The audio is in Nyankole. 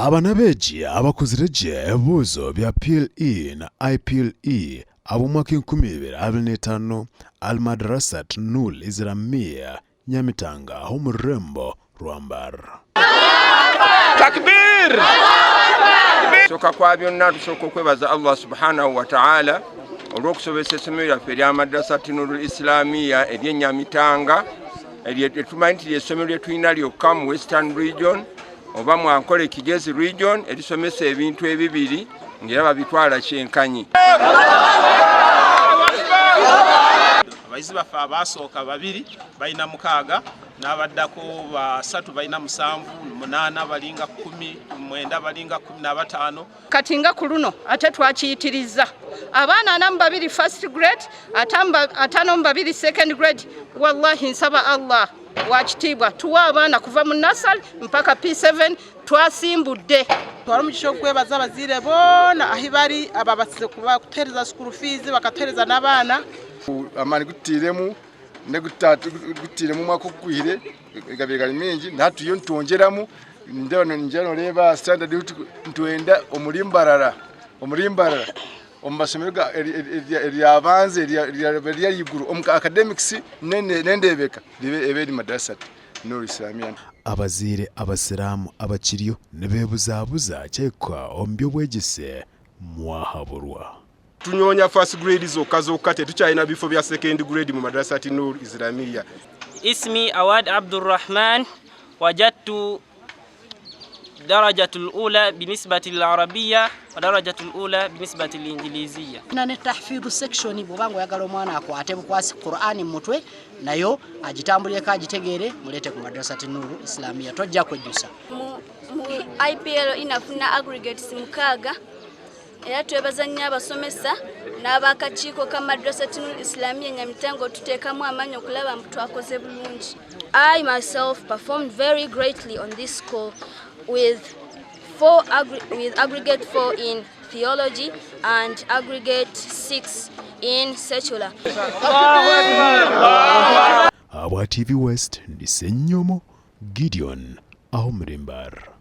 Aba n'abeegi abakozire gye ebibuuzo bya PLE na IPLE ab'omwaka 2025 Al Madrasat Nool Islamia Nyamitanga omu rurembo rwa Mbarara. Takbir! Kusooka kwa byonna tusooka okwebaza Allah subhanahu wa ta'ala olw'okusobesa essomero lyaffe erya Madrasat Nurul Islamia ery'e Nyamitanga eryetumanyi nti ly'essomero lye tulina lyokka mu Western Region oba mu Ankole Kigezi Region erisomesa ebintu ebibiri ng'era babitwala kyenkanyi. Abayizi baffe abaasooka babiri balina mukaaga n'abaddako basatu balina musanvu, munaana balinga kkumi, mwenda balinga kkumi na bataano. Kati nga ku luno ate twakiyitirizza abaana 42 first grade, 52 second grade. Wallahi nsaba Allah wakitiibwa tuwe abaana kuva mu nasali mpaka P7 twasimbudde. Twara omugisha ogw'okwebaza abazaire boona ahu bari ababasize kutuheereza school fees bakatuheereza n'abaana. Amaani gu tutairemu n'agu tutairemu omwaka oguhweire gabaire gari maingi na hati turiyo nitwongyeramu nindeeba ningira nooreeba standard nitwenda omuri Mbarara omuri Mbarara omu mashomero eryabanza erya ahaiguru omu academics n'endeebeka ebe eri madarasa Noor Islamia. Abazaire Abasiraamu abakiriyo nibebuzabuza kyahika omu by'obwegyese mwahaburwa. Tunyonya first grade zokka zokka tetukyalina bifo bya second grade mu Madrasat Noor Islamia. Ismi Awad Abdulrahman wajadtu darajatul ula binisbati lilarabiya wa darajatul ula binisbati linjiliziya. Tulina ne tahfidh section bw'oba ng'oyagala omwana akwate bukwasi Qur'an mu mutwe nayo agitambulireko agitegeere muleete ku Madrasat Noor Islamia tojja kwejjusa. Mu IPL inafuna aggregates mukaaga Era twebaza nnyo abasomesa n'ab'akakiiko ka Madrasatinul Islamia Nyamitanga otuteekamu amaanyi okulaba mbu twakoze bulungi. I myself performed very greatly on this school with four with aggregate 4 in theology and aggregate 6 in secular. Abwa TV West ndi Ssenyomo Gideon Aho Murimbar.